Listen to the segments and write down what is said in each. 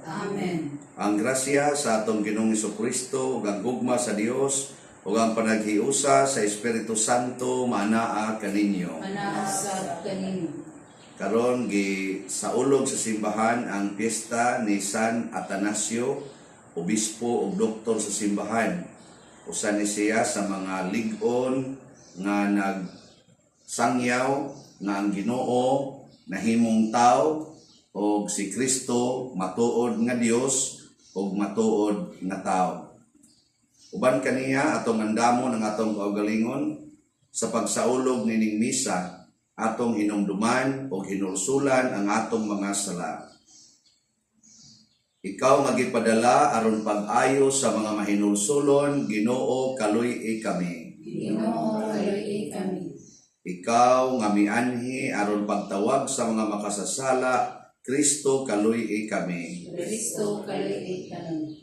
Amen. Ang grasya sa atong Ginoong Kristo ug ang gugma sa Dios ug ang panaghiusa sa Espiritu Santo maanaa kaninyo. Anaa sad kaninyo. Karon gi saulog sa simbahan ang piyesta ni San Atanasio, obispo ug doktor sa simbahan. Usa ni siya sa mga lig-on nga nagsangyaw nga ang Ginoo nahimong tao og si Kristo matuod nga Dios ug matuod nga tao. Uban kaniya, atong andamon ang atong kaugalingon sa pagsaulog nining misa, atong hinumduman o hinulsulan ang atong mga sala. Ikaw nga gipadala aron pag-ayo sa mga mahinulsulon, Ginoo, kaluy-i kami. Ginoo, kaluy-i kami. Ikaw nga mianhi aron pagtawag sa mga makasasala, Kristo, kaluy-i kami. Kristo, kaluy-i kami.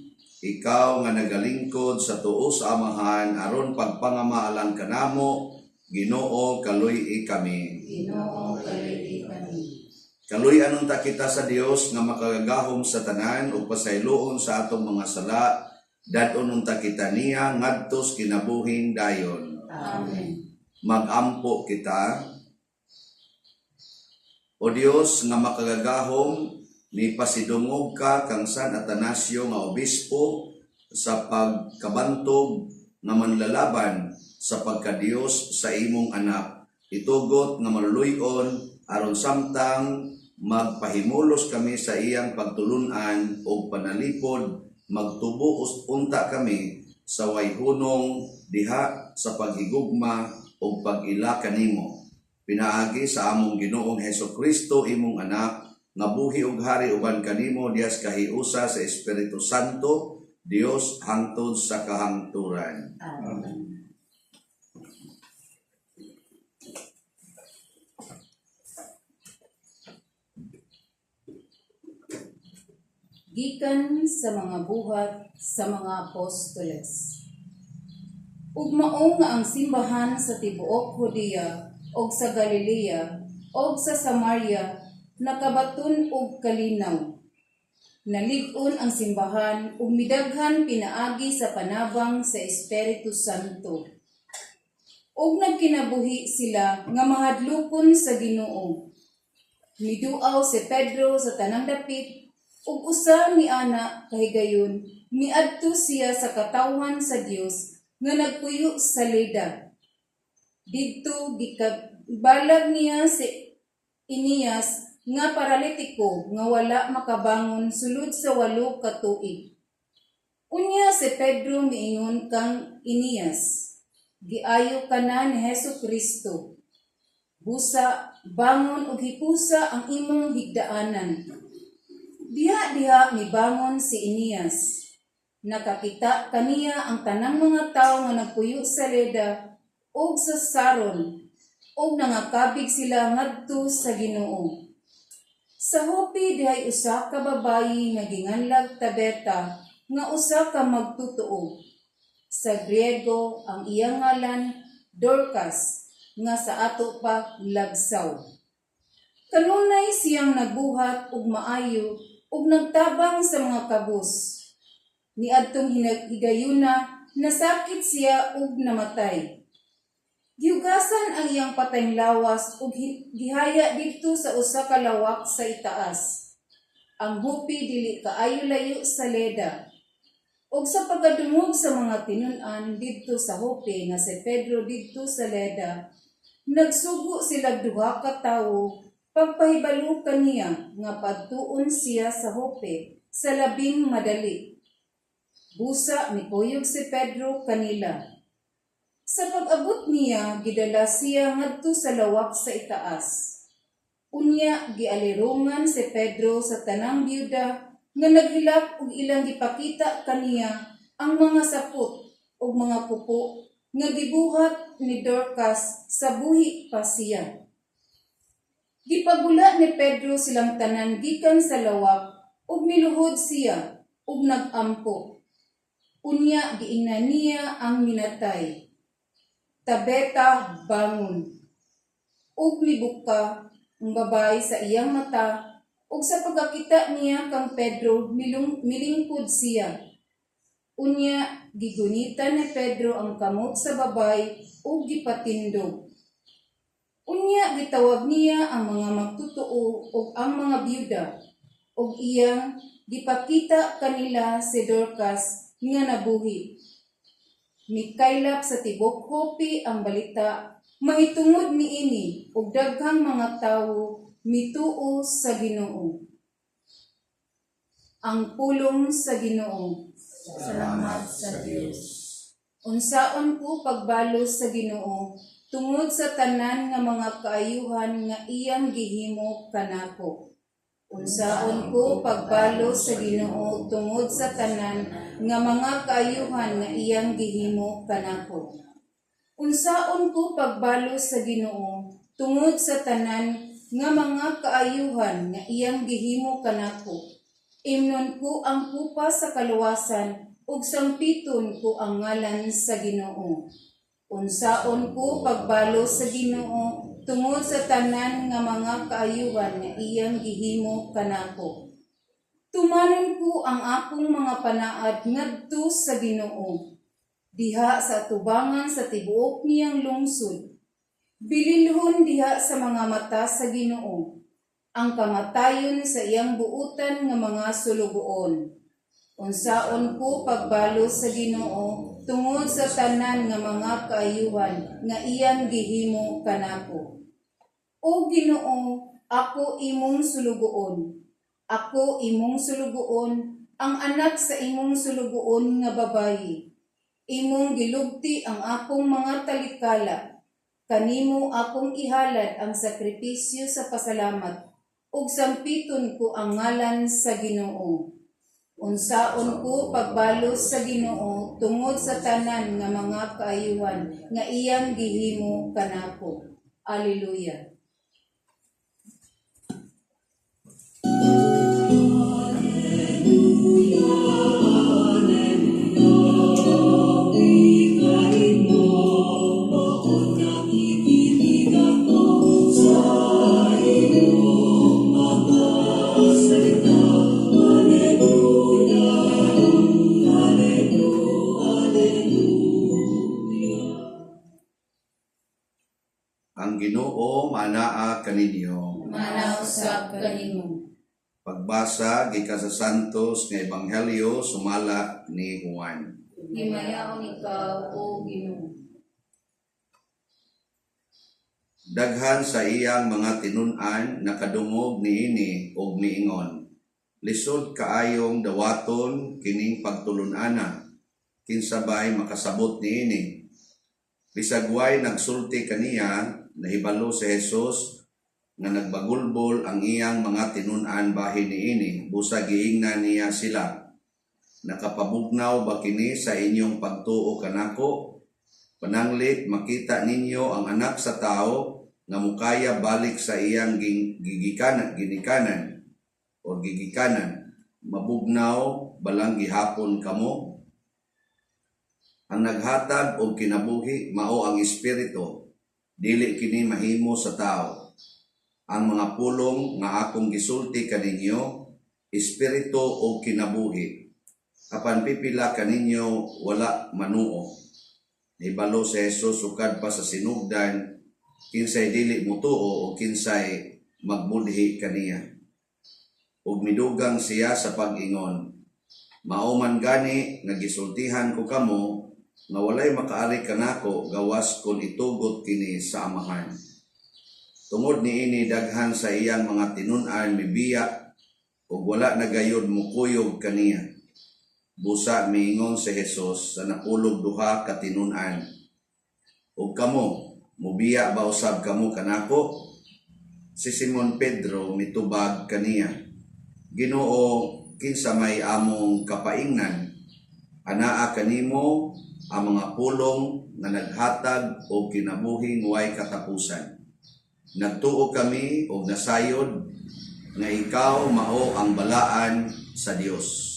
Ikaw nga nagalingkod sa tuo sa Amahan aron pagpangamaalang kanamo, Ginoo, kaluy-i kami. Ginoo, kaluy-i kami. Kaluy-an unta kita sa Dios nga makagagahom sa tanan ug pasayloon sa atong mga sala, dad-on unta kita niya ngadto sa kinabuhing dayon. Amen. Magampo kita. O Dios nga makagagahom, ni pasidungog ka kang San Atanasio nga obispo sa pagkabantog nga manlalaban sa pagkadiyos sa imong anak. Itugot nga maluluy-on aron samtang magpahimulos kami sa iyang pagtulunan ug panalipod, magtubo unta kami sa way hunong diha sa paghigugma ug pag-ila kanimo. Pinaagi sa among Ginoong Heso Kristo, imong anak, nga buhi ug hari uban kanimo diha sa kahiusa sa Espiritu Santo, Dios hangtod sa kahangturan. Amen. Gikan sa mga Buhat sa mga Apostoles. Ug mao nga ang simbahan sa tibuok Judea ug sa Galilea ug sa Samaria nakabaton og kalinaw. Nalig-on ang simbahan ug midaghan pinaagi sa panabang sa Espiritu Santo. Ug nagkinabuhi sila nga mahadlokon sa Ginoo. Miduaw si Pedro sa tanang dapit ug usa ni ana kahigayon miadto siya sa katawhan sa Dios nga nagpuyo sa Lida. Didto gikabalag niya si Eneas nga paralitiko nga wala makabangon sulod sa 8 ka tuig. Unya si Pedro miingon kang Eneas, "Giayo ka na ni Hesus Kristo. Busa, bangon ug hipusa ang imong higdaanan." Diha-diha mibangon si Eneas. Nakakita kaniya ang tanang mga tawo nga nagpuyo sa Lida ug sa Saron ug nangakabig sila ngadto sa Ginoo. Sa Jope dihay usa ka babayi nga ginganlag Tabeta nga usa ka magtotoo. Sa Griego ang iyang ngalan Dorcas, nga sa ato pa Lagsaw. Kanunay siyang nagbuhat og maayo ug nagtabang sa mga kabus. Niadtong higayuna nasakit siya ug namatay. Gihugasan ang iyang patayng lawas ug gihaya didto sa usa ka lawak sa itaas. Ang Jope dili kaayo layo sa Leda. Ug sa pagkadungog sa mga tinun-an didto sa Jope nga si Pedro didto sa Leda, nagsugo sila duha ka tawo pagpahibalo kaniya nga padtuon siya sa Jope sa labing madali. Busa mikuyog si Pedro kanila. Sa pag-abot niya, gidala siya ngadto sa lawak sa itaas. Unya gialirungan si Pedro sa tanang byuda nga naghilak ug ilang gipakita kaniya ang mga sapot ug mga kupo nga gibuhat ni Dorcas sa buhi pa siya. Gipagula ni Pedro silang tanan gikan sa lawak ug miluhod siya ug nagampo. Unya giingnan niya ang minatay, "Tabeta, bangon." Ug mibuka ang babae sa iyang mata. Ug sa pagkakita niya kang Pedro, milingkod siya. Unya gigunitan ni Pedro ang kamot sa babay ug gipatindog. Unya gitawag niya ang mga magtotoo ug ang mga byuda ug iyang gipakita kanila si Dorcas nga nabuhi. Mikaylap sa tibuok Jope ang balita mahitungod niini ug daghang mga tawo mituo sa Ginoo. Ang pulong sa Ginoo. Salamat sa Dios. Unsaon ko pagbalos sa Ginoo tungod sa tanan nga mga kaayuhan nga iyang gihimo kanako. Unsaon ko pagbalos sa Ginoo tungod sa tanan nga mga kaayuhan nga iyang gihimo kanako. Unsaon ko pagbalos sa Ginoo tungod sa tanan nga mga kaayuhan nga iyang gihimo kanako. Imnon ko ang kupa sa kaluwasan ug sampiton ko ang ngalan sa Ginoo. Unsaon ko pagbalos sa Ginoo tungod sa tanan nga mga kaayuhan nga iyang gihimo kanako. Tumanon ko ang akong mga panaad ngadto sa Ginoo diha sa tubangan sa tibuok niyang lungsod. Bililhon diha sa mga mata sa Ginoo ang kamatayon sa iyang buutan nga mga sulugoon. Unsaon ko pagbalos sa Ginoo tungod sa tanan nga mga kaayuhan nga iyang gihimo kanako. O Ginoo, ako imong sulugoon. Ako imong sulugoon, ang anak sa imong sulugoon nga babayi. Imong gilugti ang akong mga talikala. Kanimo akong ihalad ang sakripisyo sa pasalamat ug sampiton ko ang ngalan sa Ginoo. Unsaon ko pagbalos sa Ginoo tungod sa tanan nga mga kaayuhan nga iyang gihimo kanako. Alleluia. Ang Ginoo manaa kaninyo. Manaa usab kanimo. Pagbasa gikan sa Santos nga Ebanghelyo sumala ni Juan. Himayaon ikaw, O Ginoo. Daghan sa iyang mga tinun-an nakadungog niini og miingon, "Lisod kaayong dawaton kining pagtulun-ana, kinsa bay makasabot niini?" Bisag way nagsulti kaniya, nahibalo si Jesus nga nagbagulbol ang iyang mga tinun-an bahin niini, busa giingnan niya sila, "Nakapabugnaw ba kini sa inyong pagtuo kanako? Pananglit makita ninyo ang Anak sa Tawo nga mokaya balik sa iyang gigikanan, ginikanan o gigikanan, mabugnaw balang gihapon kamo? Ang naghatag og kinabuhi mao ang Espiritu, dili kini mahimo sa tawo. Ang mga pulong nga akong gisulti kaninyo, espiritu og kinabuhi. Apan pipila kaninyo wala manuo." Nahibalo si Jesus sukad pa sa sinugdan kinsay dili motuo o kinsay magbudhi kaniya. Ug midugang siya sa pag-ingon, "Mao man gani nga gisultihan ko kamo nga walay makaari kanako gawas kon itugot kini sa Amahan." Tungod niini, daghan sa iyang mga tinun-an mibiya ug wala na gayud mokuyog kaniya. Busa miingon si Jesus sa napulog duha ka tinun-an, "Ug kamo, mubiya ba usab kamo kanako?" Si Simon Pedro mitubag kaniya, "Ginoo, kinsa may among kapaingnan? Anaa kanimo ang mga pulong nga naghatag og kinabuhing way katapusan. Nagtuo kami og nasayod nga ikaw mao ang Balaan sa Dios."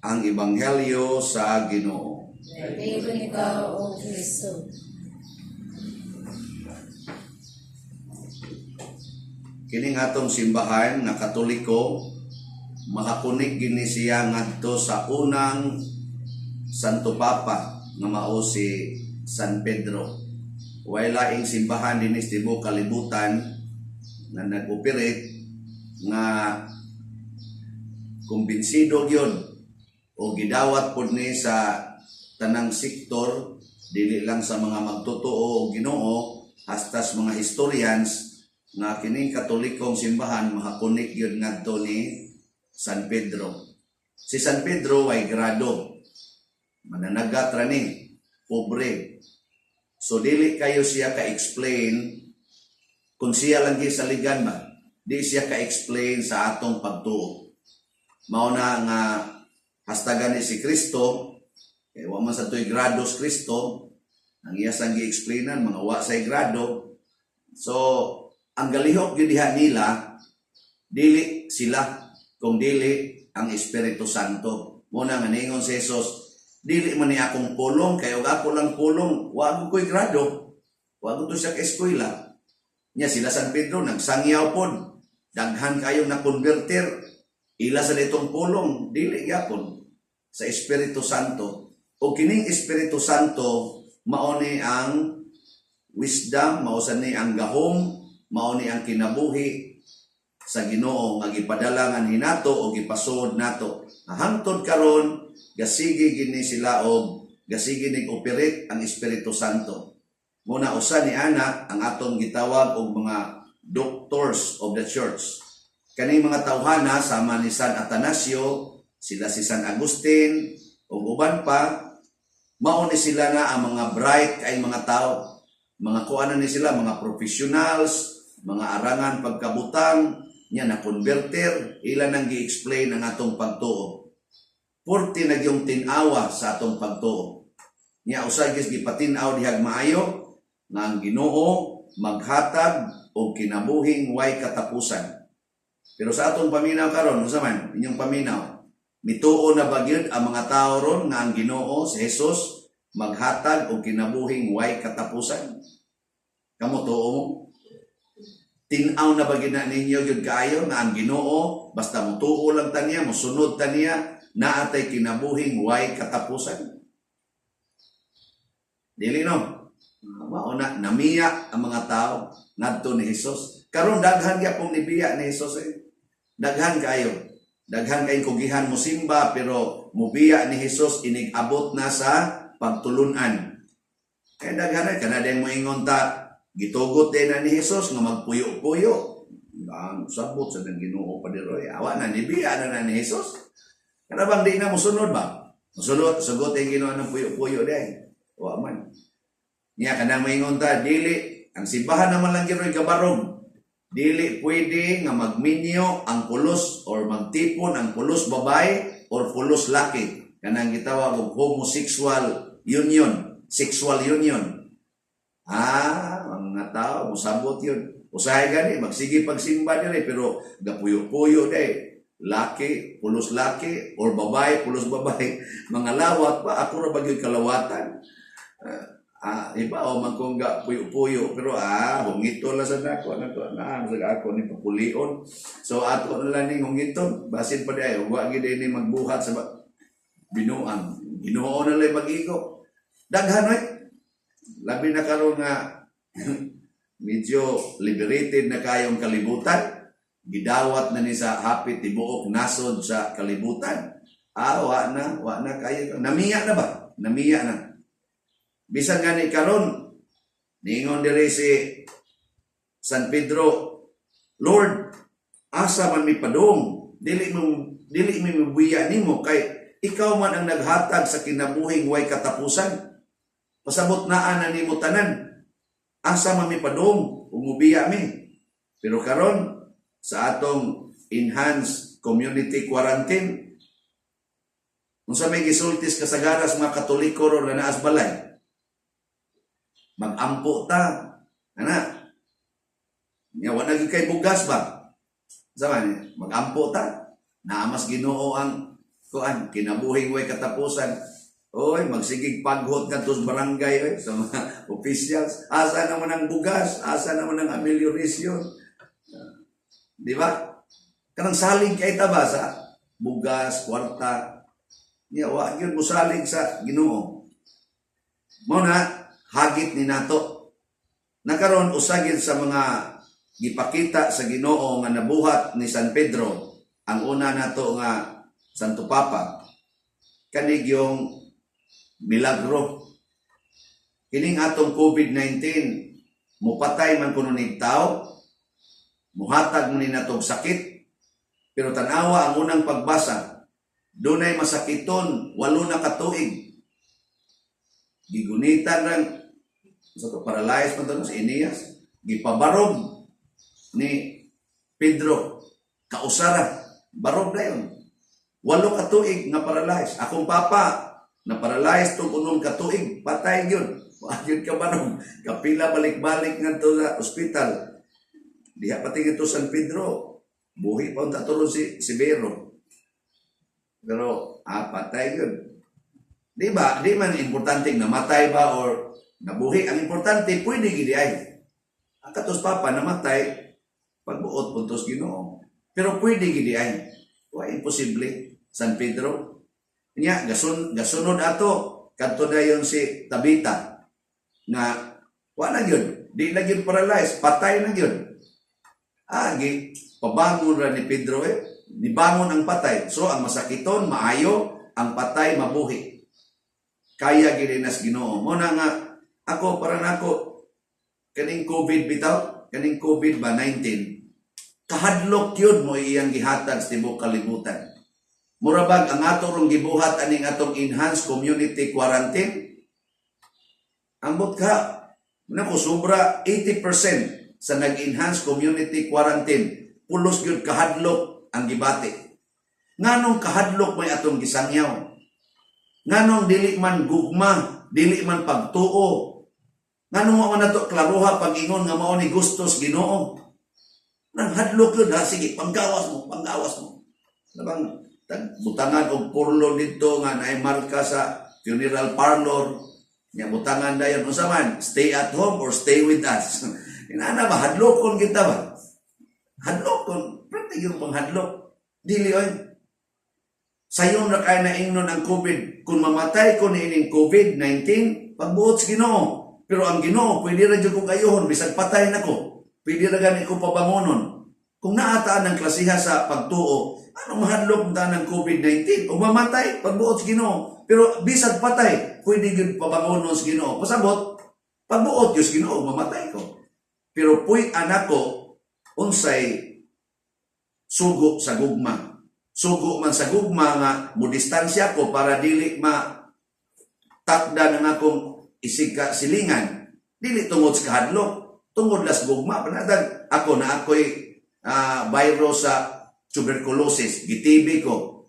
Ang Ebanghelyo sa Ginoo. Dayon ikaw, O Kristo. Kining atong simbahan nga Katoliko, makakunik gini siya ngadto sa unang Santo Papa nga mao si San Pedro. Way laing simbahan dinhi sa tibuok kalibutan nga nag-operate nga kumbinsido gyud o gidawat pod ni sa tanang sektor, dili lang sa mga magtotoo o Ginoo, hasta sa mga historians, nga kining Katolikong simbahan makakunik gyud ngadto ni San Pedro. Si San Pedro way grado. Mananagat ra ni, pobre. So dili kayo siya ka-explain kung siya lang saligan ba. Di siya ka-explain sa atong pagtuo. Mao na nga hasta gani si Kristo, kay wa man sa to'y grados Kristo, ang iya sang gi-explainan mga wa say grado. So ang galihok gyud diha nila, dili sila kung dili ang Espiritu Santo. Mao na nga ningon si Jesus, "Dili man ni akong pulong, kay og ako lang pulong, wa ko ko'y grado. Wa ko to siya ka eskwela." Nya sila San Pedro nagsangyaw pod. Daghan kayong na-converter. Ila sa ditong pulong, dili gyapon sa Espiritu Santo. O kining Espiritu Santo mao ni ang wisdom, mao sa ni ang gahom, mao ni ang kinabuhi sa Ginoo nga gipadala nganhi nato o gipasuod nato. Hangtod karon gasige gini sila og gasige nig operate ang Espiritu Santo. Muna usa ni ana ang atong gitawag og mga doctors of the church. Kaning mga tawhana sama ni San Atanasio, sila si San Agustin ug uban pa, mao ni sila na ang mga bright kay mga tao. Mga kuan na ni sila, mga professionals, mga arangan pagkabutang, nya na converter, ila nang gi-explain ang atong pagtuo. Purti na yung tin-awa sa atong pagtuo. Nya usay gis gipatin-aw dihag maayo nga ang Ginoo maghatag og kinabuhing way katapusan. Pero sa atong paminaw karon, unsa man inyong paminaw? Mituo na ba gyud ang mga tao ron nga ang Ginoo si Jesus maghatag og kinabuhing way katapusan? Kamo, tuo mo? Tin-aw na ba gyud na ninyo gyud kaayo nga ang Ginoo, basta mutuo lang ta niya, mosunod ta niya, naa tay kinabuhing way katapusan? Dili, no? Mao na namiya ang mga tao ngadto ni Jesus. Karon daghan gyapon nibiya ni Jesus eh. Daghan kayo. Daghan kayong kugihan mo simba pero mubiya ni Jesus inig abot na sa pagtulunan. Kaya daghan na kana din mo ingon ta gitugot din na ni Jesus nga magpuyo-puyo. Ang sabot sa nang Ginoo pa diroy. Awa na nibiya na na ni Jesus. Kana bang di na mosunod ba? Mosunod, sugot yung Ginoo ng puyo-puyo day. Wa man. Niya kanang moingon ta dili ang simbahan naman lang gyud gabarog. Dili pwede nga magminyo ang pulos or magtipon ang pulos babae or pulos laki. Kanang gitawag og homosexual union, sexual union. Ah, mga tao mosabot yun. Usahay gani magsige pagsimba diri pero gapuyo-puyo day. Laki, pulos laki or babae, pulos babae. Mga lawat pa, ako ra ba gyud kalawatan? Ah, iba o man kung ga puyo-puyo pero hungito lang sa nako nako na sa ako ni papulion. So ato na lang ning hungiton, basin pa di wa gid ni magbuhat sa binuang. Ginoo na lang mag-igo. Daghan oy. Labi na karon nga medyo liberated na kayong kalibutan. Gidawat na ni sa hapit tibuok nasod sa kalibutan. Ah, wa na kayo. Namiya na ba? Namiya na. Bisan gani karon, niingon diri si San Pedro, "Lord, asa man mi padung? Dili mi mibuya nimo kay ikaw man ang naghatag sa kinabuhing way katapusan. Pasabot naa na nimo tanan. Asa man mi padung ug mubiya mi?" Pero karon sa atong enhanced community quarantine, unsa may gisultis kasagaras mga Katoliko ron na naas balay? Magampo ta. Ana. Nya wa na gyud kay bugas ba? Sama ni, magampo ta. Naamas Ginoo ang kuan kinabuhing way katapusan. Oy, magsigig paghot ngadto sa barangay oy, sa mga officials. Asa naman ang bugas? Asa naman ang amelioration? Di ba? Kanang salig kay ta ba sa bugas, kwarta. Nya wa gyud mosalig sa Ginoo. Mao na hagit ni nato. Nakaron usa gyud sa mga gipakita sa Ginoo nga nabuhat ni San Pedro, ang una nato nga Santo Papa, kani yung milagro. Kining atong COVID-19, mupatay man kuno nig tao, muhatag man ni natong sakit, pero tanawa ang unang pagbasa, dunay masakiton, 8 na katuig. Gigunitan rang, sa to, paralyzed man to, si Eneas, gipabarog ni Pedro, kausara, barog na yun. 8 katuig nga paralyzed. Akong papa, na paralyzed tong 6 katuig, patay yun. Wa yun ka barog. Kapila balik-balik ngadto sa ospital. Diha pati ito San Pedro. Buhi pa unta turon si Vero. Pero patay yun. Di ba? Di man importante namatay ba or nabuhi. Ang importante, pwede gidi ay. Ang katos papa namatay, pagbuot puntos Ginoo. Pero pwede gidi ay. Wa imposible. San Pedro. Nya gasunod ato kadto dayon si Tabita nga wa na gyud, di na gyud paralyzed, patay na gyud. Gi pabangon ra ni Pedro eh. Nibangon ang patay. So ang masakiton maayo, ang patay mabuhi. Kaya gid nas Ginoo. Mo na nga ako para nako kaning COVID bitaw, kaning COVID ba 19, kahadlok yun mo iyang gihatag sa tibuok kalibutan. Mura bag ang ato rong gibuhat aning atong enhanced community quarantine. Ambot ka, nako sobra 80% sa nag-enhanced community quarantine, pulos gyud kahadlok ang gibati. Nganong kahadlok may atong gisangyaw? Nganong dili man gugma, dili man pagtuo? Nganong wa man nato klaruha pag-ingon nga mao ni gustos Ginoo? Nang hadlok yun ha, sige, panggawas mo, panggawas mo. Labang butangan og purlo dito nga naay marka sa funeral parlor. Nya butangan dayon unsa man, stay at home or stay with us. Inana ba hadlokon kita ba? Hadlokon, pwede yung panghadlok. Dili oy. Sayon ra kay na ingnon ang COVID. Kung mamatay ko niining COVID-19, pagbuot sa Ginoo. Pero ang Ginoo pwede ra jud kong ayuhon bisag patay nako. Pwede ra gani ko pabangonon. Kung naataan ang klasiha sa pagtuo, ano mahadlok ta ng COVID-19? O mamatay, pagbuot sa Ginoo. Pero bisag patay, pwede gyud pabangonon sa Ginoo. Pasabot, pagbuot gyud sa Ginoo, mamatay ko. Pero puy anak ko, unsay sugo sa gugma. Sugo man sa gugma nga mo distansya ko para dili ma takda ng akong isig ka silingan. Dili tungod sa kahadlok, tungod las gugma. Panatag ako na ako'y virus sa tuberculosis, gi-TB ko.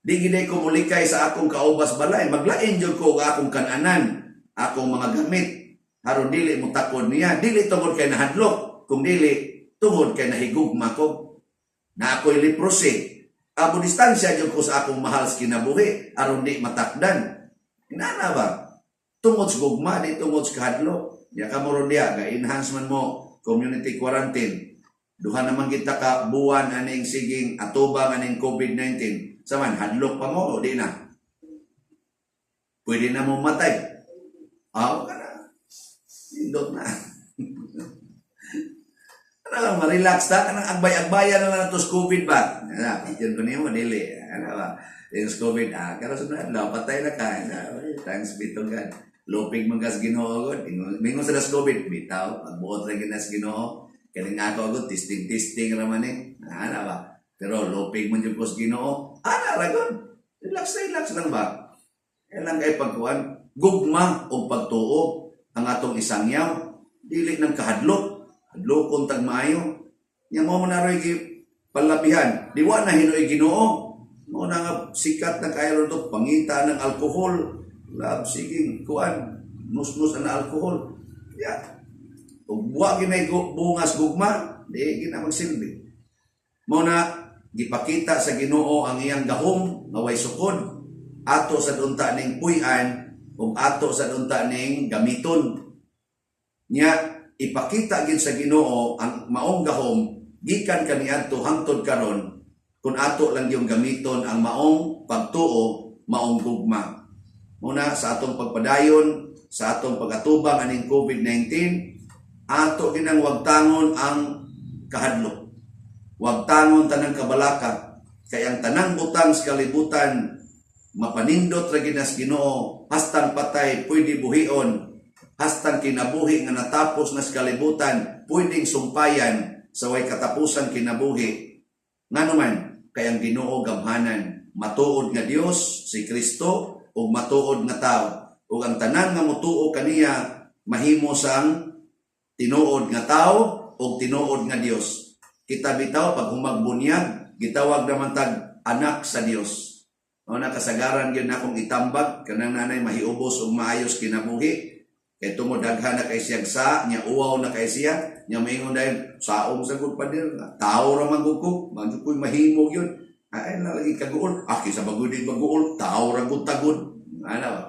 Di gid ko mulikay sa akong kaubas balay, maglain jud ko og akong kananan, akong mga gamit. Aron dili mo takod niya, dili tungod kay nahadlok, kung dili tungod kay nahigugma ko. Na ako'y leprosy. Abo distansya jud ko sa akong mahal sa kinabuhi aron di matakdan. Inana ba? Tungod sa gugma, di tungod sa kahadlok. Ya ka mo ron diya, ga-enhance man mo community quarantine. Duha naman kita ka buwan aning siging atubang aning COVID-19. Saman, hadlok pa mo o di na? Pwede na mo matay. Aw ka na. Indot na. Ano lang, ma-relax ta. Kanang agbay-agbayan na lang nato sa COVID ba? Ano, yun ko niyo, dili. Ano ba? Yung sa COVID, pero sa adlaw, patay na ka. Ano, thanks be to God. Lupig man kas Ginoo gud. Mingon sa das COVID, bitaw, pagbuot ra ginas Ginoo. Kani nga ako gud, testing-testing ra man eh. Ana ba? Pero lupig man jud ko sa Ginoo. Ana ra gud. Relax na relax lang ba? Kailan kay pagkuan, gugma o pagtuo ang atong isangyaw, dili ng kahadlok. Hadlokon tag maayo. Nya mo man naroy gi palabihan. Di wa na hinuoy Ginoo. Mo na nga sikat na kayo to pangita ng alkohol. Lab sige kuan nus-nus ang alkohol. Ya. Ug wa ginay bungas gugma, di gina magsilbi. Mao na gipakita sa Ginoo ang iyang gahom nga way sukod ato sa unta ning puy-an ug ato sa unta ning gamiton. Nya ipakita gid sa Ginoo ang maong gahom Gikan kaniadto hangtod karon kung ato lang yung gamiton ang maong pagtuo, maong gugma. Muna sa atong pagpadayon, sa atong pagatubang aning COVID-19, ato ginang wagtangon ang kahadlok. Wagtangon tanang kabalaka, kay ang tanang butang sa kalibutan mapanindot ra gid nas Ginoo, hastang patay pwede buhion, hastang kinabuhi nga natapos na sa kalibutan pwedeng sumpayan sa way katapusan kinabuhi. Ngano man kay ang Ginoo gamhanan, matuod nga Dios si Kristo ug matuod nga tawo, ug ang tanan nga motuo kaniya mahimo sang tinuod nga tawo ug tinuod nga Dios. Kita bitaw pag humagbunyag, gitawag naman tag anak sa Dios. O na kasagaran gyud na akong itambag kanang nanay mahiubos ug maayos kinabuhi. Kay tungod daghan na kay siyag sa, nya uwaw na kay siya, nya maingon dahil saong sa gud pader, tao ra man gud ko, man jud ko'y mahimog yun. Ay na lagi kaguol, ah kaysa bagud baguol, tao ra gud tagod. Ana ba?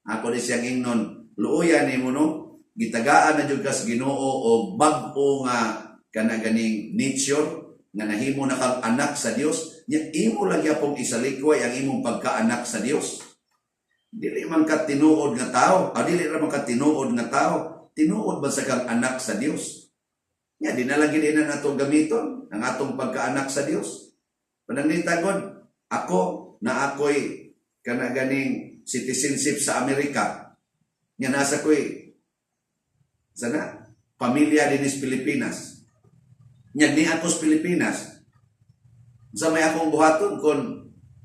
Ako ni siyang ingnon, luoyan nimo no, gitagaan na jud kas Ginoo og bag-o nga kana ganing nature nga nahimo na kang anak sa Dios, nya imo lang gyapong isalikway ang imong pagkaanak sa Dios. Dili man ka tinuod nga tao, ah, dili ra man ka tinuod nga tao, tinuod ba sa kang anak sa Dios? Nya di na lang gid na nato gamiton ang atong pagkaanak sa Dios. Pananglita god, ako na ako'y kana ganing citizenship sa Amerika. Nya nasa ko'y sana pamilya dinis Pilipinas. Nya ni ako sa Pilipinas. Sa may akong buhaton kon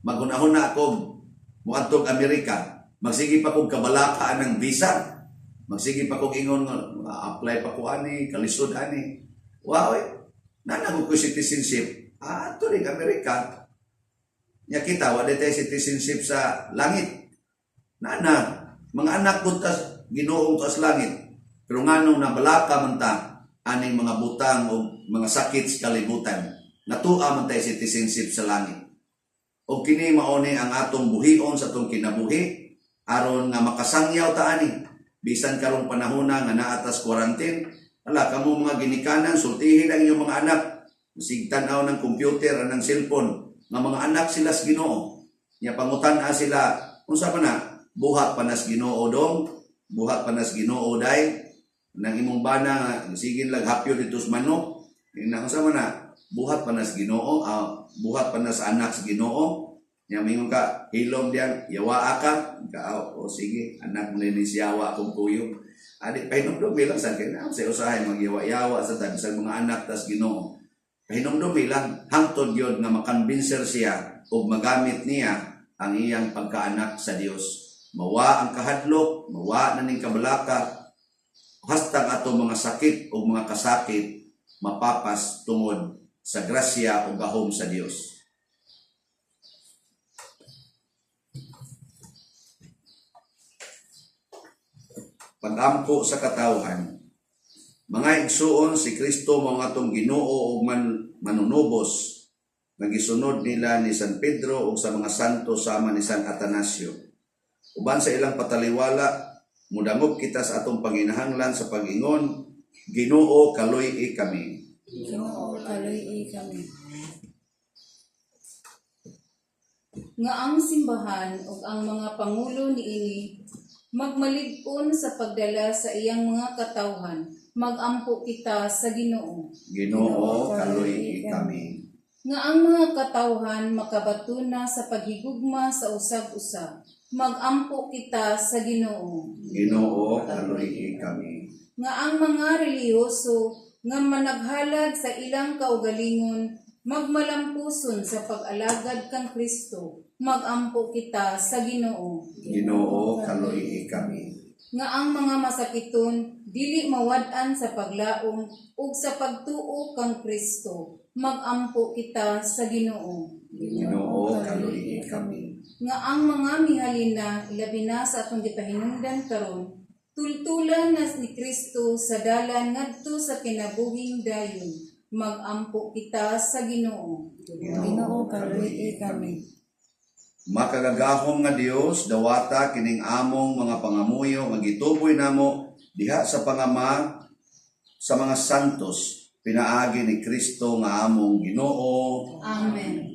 magunahon na ako moadtog Amerika, magsige pa kog kabalaka ng visa. Magsige pa kog ingon nga apply pa ko ani, kalisod ani. Wow, eh. Nanago ko citizenship. Ah, ato ring Amerika. Nya kita wala tayo citizenship sa langit. Nana, mga anak ko tas Ginoong tas langit. Pero nganong nabalaka man ta aning mga butang o mga sakit sa kalibutan. Natua man tayo citizenship sa langit. O kini mao ni ang atong buhion sa atong kinabuhi aron nga makasangyaw ta ani bisan karong panahona nga naa tas quarantine. Ala kamo mga ginikanan, sultihin ang inyong mga anak sig tan-aw ng computer anang cellphone nga mga anak sila sa Ginoo. Nya pangutan-a sila, unsa pa na buhat pa nas Ginoo dong, buhat pa nas Ginoo day, nang imong bana nga sige lag hapyo dito sa manok, ina unsa man na buhat pa nas Ginoo, ah, buhat pa nas anak sa Ginoo. Nya mingon ka hilom diyan, yawa ka ka, o sige, anak mo ni siyawa akong kuyog adi. Pahinumdum lang sa kay na sa usahay magyawa-yawa sa tag sa mga anak tas Ginoo. Pahinumdum lang hangtod gyud nga makonbinser siya ug magamit niya ang iyang pagkaanak sa Dios. Mawa ang kahadlok, mawa na ning kabalaka, hastang ato mga sakit o mga kasakit mapapas tungod sa grasya o gahom sa Dios. Pagampo sa katawhan. Mga igsuon, si Kristo mao atong Ginoo ug manunubos nga gisunod nila ni San Pedro ug sa mga santo sama ni San Atanasio. Uban sa ilang pataliwala, mudangop kita sa atong panginahanglan sa pag-ingon, Ginoo, kaluy-i kami. Ginoo, kaluy-i kami. Nga ang simbahan ug ang mga pangulo niini magmalig-on sa pagdala sa iyang mga katawhan, magampo kita sa Ginoo. Ginoo, kaluy-i kami. Nga ang mga katawhan makabatuna sa paghigugma sa usag-usa, magampo kita sa Ginoo. Ginoo, kaluy-i kami. Nga ang mga relihiyoso nga managhalad sa ilang kaugalingon magmalampuson sa pag-alagad kang Kristo, magampo kita sa Ginoo. Ginoo, kaluy-i kami. Nga ang mga masakiton dili mawad-an sa paglaom ug sa pagtuo kang Kristo, magampo kita sa Ginoo. Ginoo, kaluy-i kami. Nga ang mga mihalina, ilabi na sa atong gipahinungdan karon, tultulan na ni Kristo sa dalan ngadto sa kinabuhing dayon, magampo kita sa Ginoo. Ginoo, kaluy-i kami. Makagagahom nga Dios, dawata kining among mga pangamuyo nga gituboy namo diha sa pangama sa mga santos. Pinaagi ni Kristo nga among Ginoo. Amen.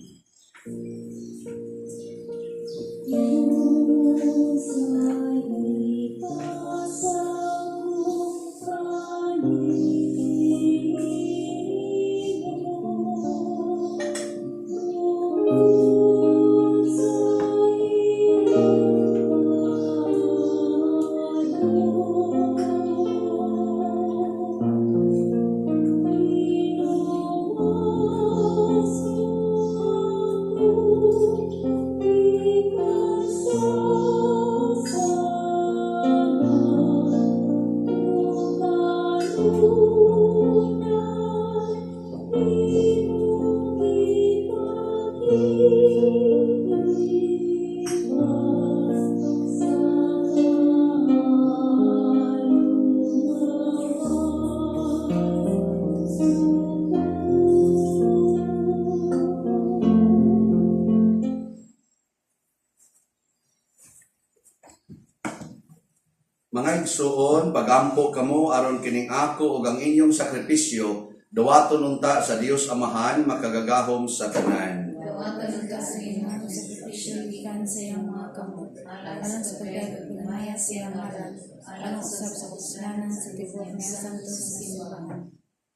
Mga igsuon, pagampo kamo aron kining ako ug ang inyong sakripisyo dawaton unta sa Dios Amahan makagagahom sa tanan. Dawatan unta sa Ginoo Ang sakripisyo gikan sa iyang mga kamot, alang alang sa sa pagdayeg pagdayeg ug ug himaya himaya sa iyang sa iyang ngalan, ngalan, alang alang usab usab sa sa kapuslanan kapuslanan sa sa tibuok tibuok niyang niyang santos santos nga nga simbahan. simbahan.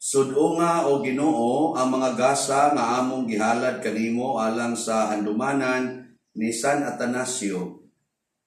Sud-unga o Ginoo ang mga gasa nga among gihalad kanimo alang sa handumanan ni San Atanasio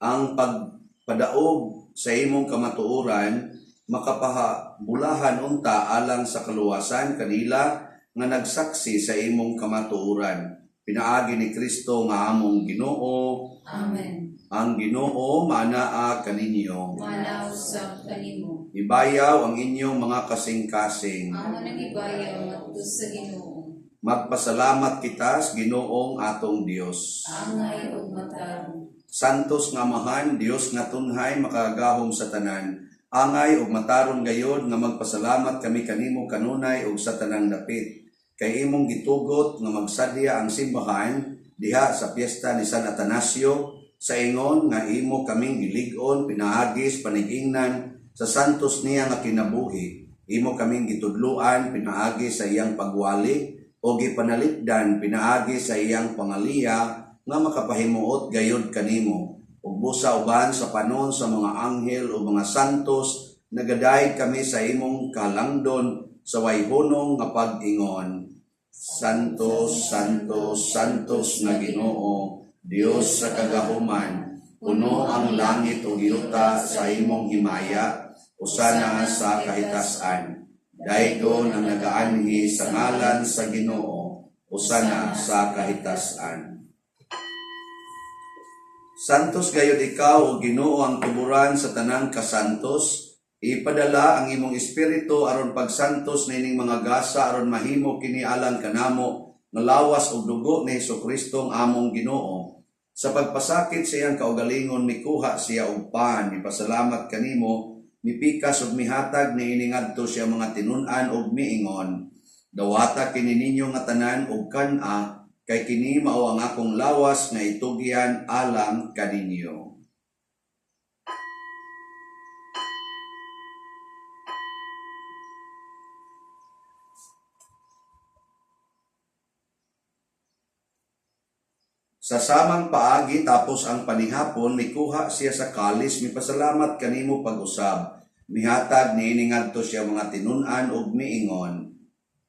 ang pagpadaog sa imong kamatuoran makapahabulahan unta alang sa kaluwasan kanila nga nagsaksi sa imong kamatuoran pinaagi ni Kristo nga among Ginoo. Amen. Ang Ginoo maanaa kaninyo. Maanaa usab kanimo. Ibayaw ang inyong mga kasing-kasing. Amo nang ibayaw ngadto sa Ginoo. Magpasalamat kita sa Ginoong atong Dios. Angay ug matarong. Santos nga Amahan, Dios nga tunhay makagagahom sa tanan. Angay ug matarong gayod nga magpasalamat kami kanimo kanunay ug sa tanang dapit. Kay imong gitugot nga magsadya ang simbahan diha sa piyesta ni San Atanasio sa ingon nga imo kaming gilig-on pinaagis panigingnan sa santos niya nga kinabuhi. Imo kaming gitudluan pinaagi sa iyang pagwali o gipanalipdan pinaagi sa iyang pangaliya nga makapahimuot gayod kanimo. Ug busa uban sa panon sa mga anghel o mga santos, nagadayeg kami sa imong kalangdon sa wayhunong nga pag-ingon. Santos, Santos, Santos nga Ginoo, Dios sa kagahuman, puno ang langit ug yuta sa imong himaya, usana sa kahitasan. Daygon ang nagaanhi sa ngalan sa Ginoo, usana sa kahitasan. Santos gayod ikaw o Ginoo ang tuburan sa tanang kasantos. Ipadala ang imong espiritu aron pagsantos niining mga gasa aron mahimo kini alang kanamo nga lawas ug dugo ni Hesukristo ang among Ginoo. Sa pagpasakit sa iyang kaugalingon mikuha siya og pan, mipasalamat kanimo, mipikas ug mihatag niini ngadto siya mga tinun-an ug miingon. Dawata kini ninyo nga tanan ug kan-a kay kini mao ang akong lawas nga itugyan alang kaninyo. Sa samang paagi tapos ang panihapon mikuha siya sa kalis mipasalamat kanimo pag-usab. Mihatag niini ngadto siya mga tinun-an ug miingon.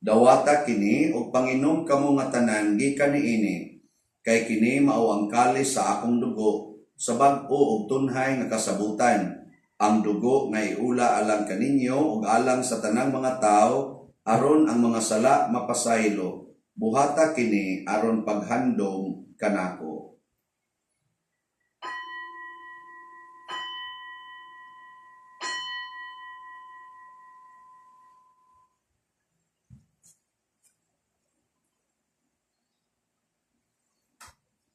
Dawata kini ug panginom kamo nga tanan gikan niini kay kini mao ang kalis sa akong dugo sa bag-o ug tunhay nga kasabutan. Ang dugo nga iula alang kaninyo ug alang sa tanang mga tawo aron ang mga sala mapasaylo. Buhata kini aron paghandom kanako.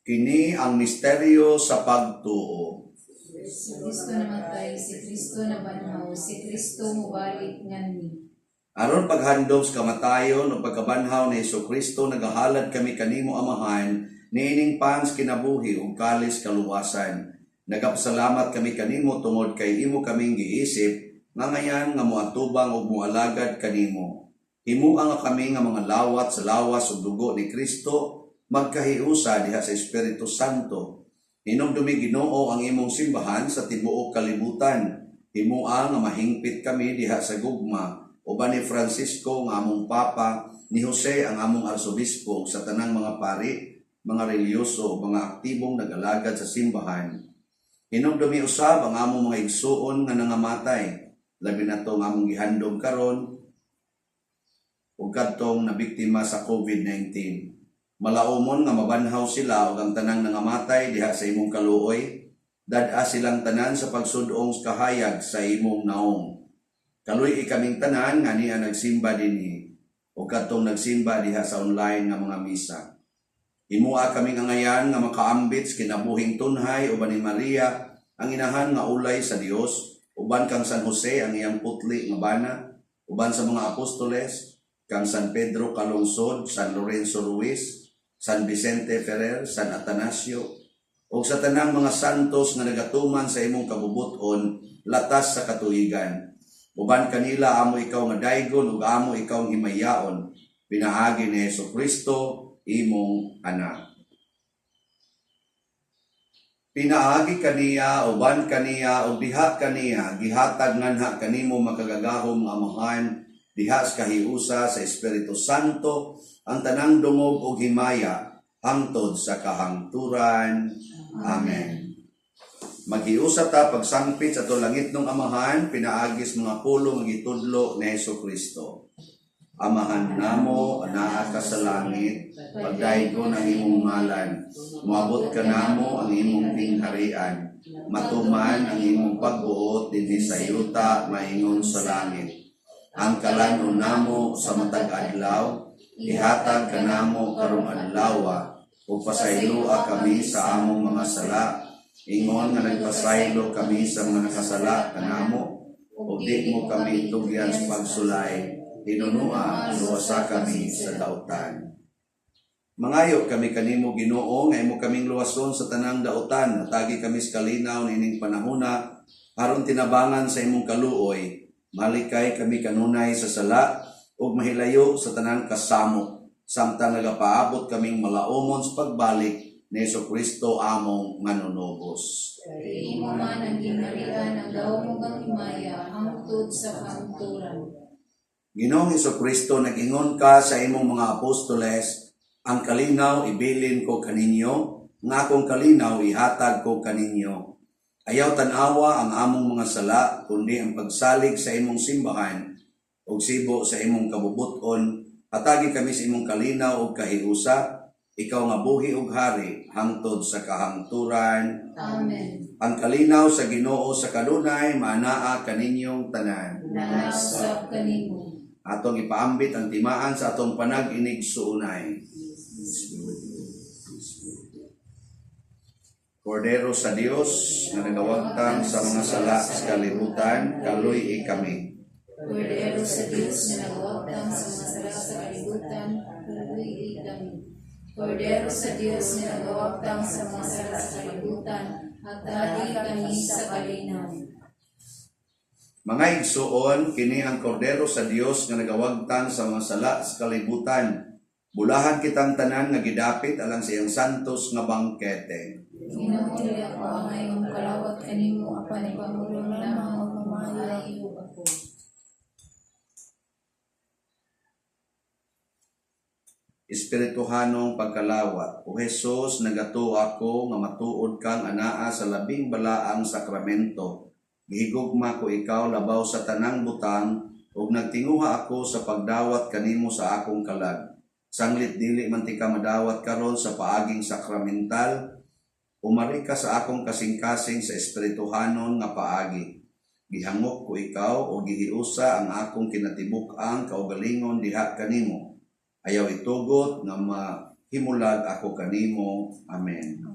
Kini ang misteryo sa pagtuo. Si Kristo namatay, si Kristo nabanhaw, si Kristo mubalik nganhi. Aron paghandom sa kamatayon o pagkabanhaw ni Hesukristo, nagahalad kami kanimo Amahan, niining pans kinabuhi ug kalis kaluwasan. Nagapasalamat kami kanimo tungod kay imo kaming giisip nga ngayan nga moatubang ug moalagad kanimo. Himua nga kami nga mga lawat sa lawas ug dugo ni Kristo magkahiusa diha sa Espiritu Santo. Hinumdumi, Ginoo, ang imong simbahan sa tibuok kalibutan. Himua nga mahingpit kami diha sa gugma uban ni Francisco nga among Papa, ni Jose ang among arsobispo ug sa tanang mga pari, mga relihiyoso ug mga aktibong nag-alagad sa simbahan. Hinumdumi usab ang among mga igsuon nga nangamatay, labi na to nga among gihandom karon ug kadtong nabiktima sa COVID-19. Malaumon nga mabanhaw sila ug ang tanang nangamatay diha sa imong kaluoy, dad-a silang tanan sa pagsud-ong kahayag sa imong naong. Kaluy-i kaming tanan nga ania nagsimba dinhi ug kadtong nagsimba diha sa online nga mga misa. Himua kaming angayan nga makaambit sa kinabuhing tunhay uban ni Maria ang inahan nga ulay sa Dios, uban kang San Jose ang iyang putli nga bana, uban sa mga apostoles, kang San Pedro Calungsod, San Lorenzo Ruiz, San Vicente Ferrer, San Atanasio, ug sa tanang mga santos nga nagatuman sa imong kabubut-on latas sa katuigan. Uban kanila amo ikaw nga daygon ug amo ikaw himayaon pinaagi ni Hesus Kristo, imong anak. Pinaagi kaniya, uban kaniya, ug diha kaniya, gihatag nganha kanimo makagagahom nga Amahan, diha sa kahiusa sa Espiritu Santo, ang tanang dungog ug himaya hangtod sa kahangturan. Amen. Maghiusa ta pagsangpit sa atong langitnong Amahan pinaagi sa mga pulong nga gitudlo ni Hesus Kristo. Amahan namo, anaa ka sa langit, pagdaygon ang imong ngalan, moabot kanamo ang imong gingharian, matuman ang imong pagbuot dinhi sa yuta maingon sa langit. Ang kalan-on namo sa matag adlaw, ihatag kanamo karong adlaw, ug pasayloa kami sa among mga sala, ingon nga nagpasaylo kami sa mga nakasala kanamo, ug di mo kami tugyan sa pagsulay, hinunua luwasa kami sa dautan. Mangayo kami kanimo, Ginoo, nga imo kaming luwason sa tanang dautan, hatagi kami sa kalinaw niining panahona aron tinabangan sa imong kaluoy, malikay kami kanunay sa sala ug mahilayo sa tanang kasamok samtang nagapaabot kaming malaumon sa pagbalik ni Hesus Kristo among manunubos. Kay imo man ang gingharian, ang gahom ug ang himaya hangtod sa kahangturan. Ginoong Kristo, nag-ingon ka sa imong mga apostoles, "Ang kalinaw ibilin ko kaninyo, nga akong kalinaw ihatag ko kaninyo." Ayaw tan-awa ang among mga sala, kundi ang pagsalig sa imong simbahan ug sibo sa imong kabubuton, hatagi kami sa imong kalinaw ug kahiusa, ikaw nga buhi ug hari hangtod sa kahangturan. Amen. Ang kalinaw sa Ginoo sa kanunay maanaa kaninyong tanan. Naa usab kanimo. Atong ipaambit ang timaan sa atong panag-inigsuonay. Kordero sa Dios nga nagawagtang sa mga sala sa kalibutan, kaluy-i kami. Kordero sa Dios nga nagawagtang sa mga sala sa kalibutan, kaluy-i kami. Kordero sa Dios nga nagawagtang sa mga sala sa kalibutan, hatagi kami sa kalinaw. Mga igsuon, kini ang Kordero sa Dios nga nagawagtang sa mga sala sa kalibutan. Bulahan kitang tanan nga gidapit alang sa iyang santos nga bangkete. Ginoo, dili ako angay nga mokalawat kanimo, apan ipangulon lamang og mamaayo ako. Espirituhanong pagkalawat. O Jesus, nagatuo ako nga matuod kang anaa sa labing balaang sakramento. Gihigugma ko ikaw labaw sa tanang butang ug nagtinguha ako sa pagdawat kanimo sa akong kalag. Sanglit dili man tika madawat karon sa paaging sakramental, umari ka sa akong kasing-kasing sa espirituhanon nga paagi. Gihangop ko ikaw o gihiusa ang akong kinatibuk-ang kaugalingon diha kanimo. Ayaw itugot nga mahimulag ako kanimo. Amen.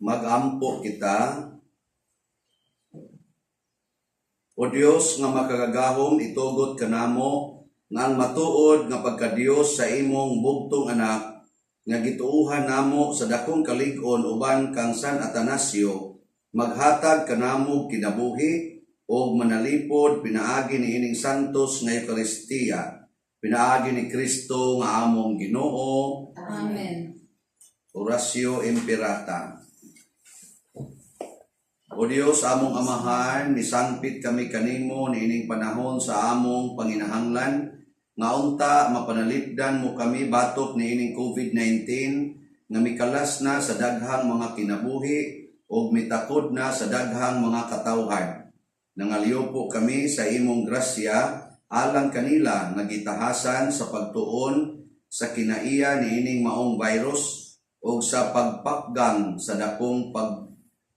Magampo kita. O Dios nga makagagahom, itugot kanamo nga ang matuod nga pagkadiyos sa imong bugtong Anak nga gituuhan namo sa dakong kalig-on uban kang San Atanasio maghatag kanamo kinabuhi ug manalipod pinaagi niining santos nga Eukaristiya, pinaagi ni Kristo nga among Ginoo. Amen. Oratio Imperata. O Dios, among Amahan, misangpit kami kanimo niining panahon sa among panginahanglan nga unta mapanalipdan mo kami batok niining COVID-19 nga mikalas na sa daghang mga kinabuhi ug mitakod na sa daghang mga katawhan. Nangalyupo kami sa imong grasya alang kanila nga gitahasan sa pagtuon sa kinaiya niining maong virus ug sa pagpakgang sa dakong pag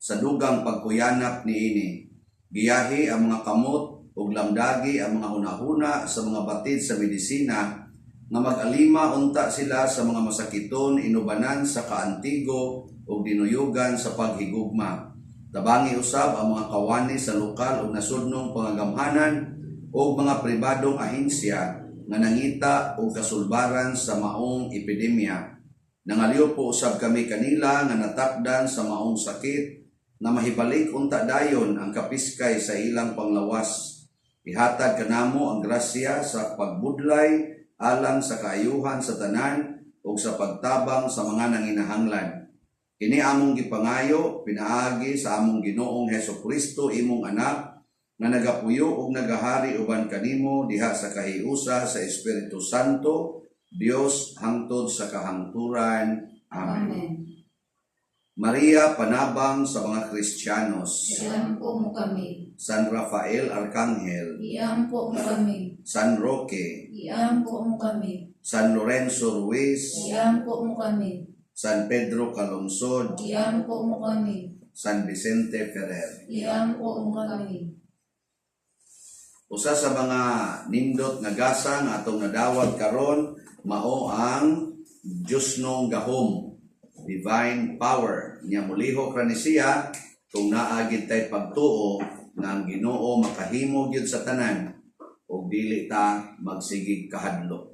sa dugang pagkuyanap niini. Giyahi ang mga kamot ug lamdagi ang mga hunahuna sa mga batid sa medisina nga mag-alima unta sila sa mga masakiton inubanan sa kaantigo ug dinuyugan sa paghigugma. Tabangi usab ang mga kawani sa lokal ug nasudnong pangagamhanan ug mga pribadong ahensya nga nangita og kasulbaran sa maong epidemya. Nangalyupo usab kami kanila nga natakdan sa maong sakit na mahibalik unta dayon ang kapiskay sa ilang panglawas. Ihatag kanamo ang grasya sa pagbudlay alang sa kaayuhan sa tanan ug sa pagtabang sa mga nanginahanglan. Kini among gipangayo pinaagi sa among Ginoong Hesus Kristo, imong Anak, nga nagapuyo ug nagahari uban kanimo diha sa kahiusa sa Espiritu Santo, Dios, hangtod sa kahangturan. Amen. Amen. Maria, panabang sa mga Kristiyanos. Iampo mo kami. San Rafael Arcangel, Iampo mo kami. San Roque, Iampo mo kami. San Lorenzo Ruiz, Iampo mo kami. San Pedro Calungsod, Iampo mo kami. San Vicente Ferrer. Iampo mo kami. Usa sa mga nindot nga gasa nga atong nadawat karon mao ang Diyosnong gahom, divine power. Nya mulihok ra ni siya kung naa gid tay pagtuo nga ang Ginoo makahimo gyud sa tanan ug dili ta magsigig kahadlok.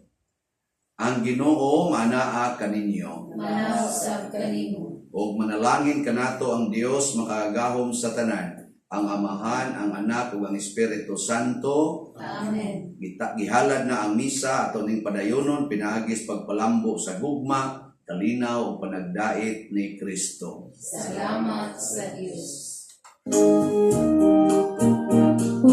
Ang Ginoo manaa kaninyo. Manaa usab kanimo. Ug manalangin kanato ang Dios makagagahom sa tanan, ang Amahan, ang Anak ug ang Espiritu Santo. Amen. Gihalad na ang misa, ato ning padayonon pinaagi sa pagpalambo sa gugma, kalinaw ug panagdait ni Kristo. Salamat sa Dios. O